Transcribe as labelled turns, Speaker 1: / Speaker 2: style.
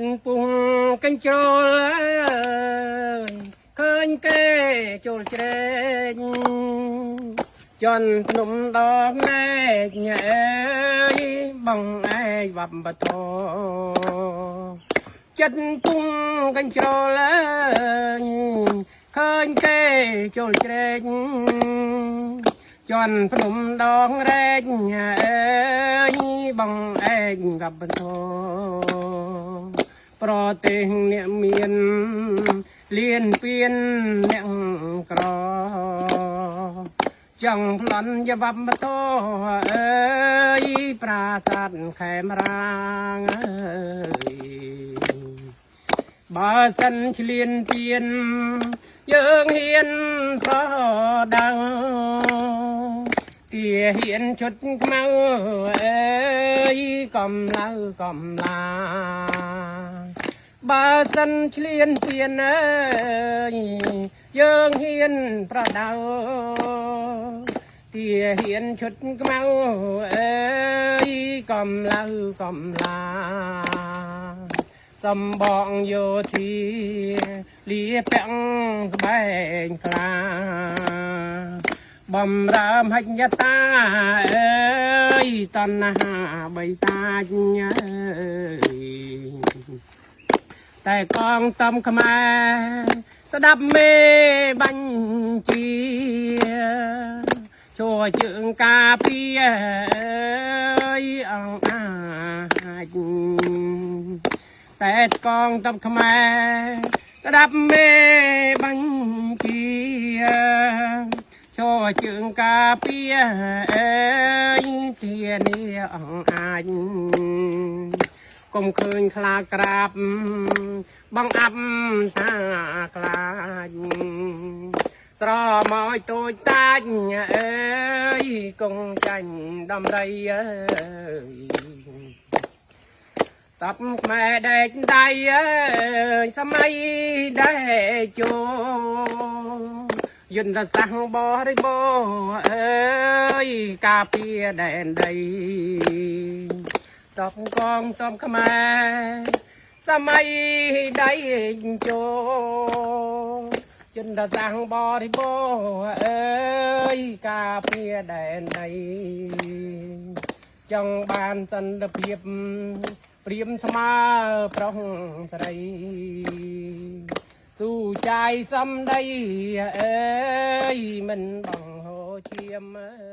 Speaker 1: ចិត្តពុងកញ្ជ្រោលឃើញគេចូលជ្រែកជន់ភ្នំដងណែកអើយបងឯងវប្បធចិត្តពុងកញ្ជ្រោលឃើញគេចូលជ្រែកជន់ភ្នំដងរែកអើយបងឯងវប្បធប្រទេសអ្នកមានលៀនពៀនអ្នកក្រចង់ប្លន់យវប្បធអើយប្រាសាទខេមរាងអើយបើសិនឆ្លៀនពៀនយើងហ៊ានប្រដៅទាហ៊ានឈុតខ្មៅអើយកំឡៅកំឡាបើសិនឆ្លៀនពៀនអើយយើងហ៊ានប្រដៅទាហ៊ានឈុតខ្មៅអើយកំឡៅកំឡាសំបងយោធាលាពាក់ស្បែងខ្លាបំរើមហិញ្ញតាអើយតណ្ហាបីសាច់អើយតែកងតំខ្មែរស្ដាប់មេបញ្ជាជួជើងការពារអើយអង្គអាចតែកងតំខ្មែរស្ដាប់មេបញ្ជាជួជើងការពារអើយធានាអង្គអាចកុំឃើញខ្លាក្រាបបងអាប់តាខ្លាចត្រមកតូចតាចអើយកងចាញ់ដំរីអើយតបខ្មែរដេកដៃអើយសម័យដេកជោយន្តសាស្ត្របរិបោអើយការពារដែនដីតបកងតបខ្មែរសម័យដៃជោយន្តសាស្ត្របរិបោអើយការពារដែនដីចង់បានសន្តិភាពព្រៀមស្មើប្រុសស្រីទូចាយសំដីអើយមិនបងហូឈាមអើ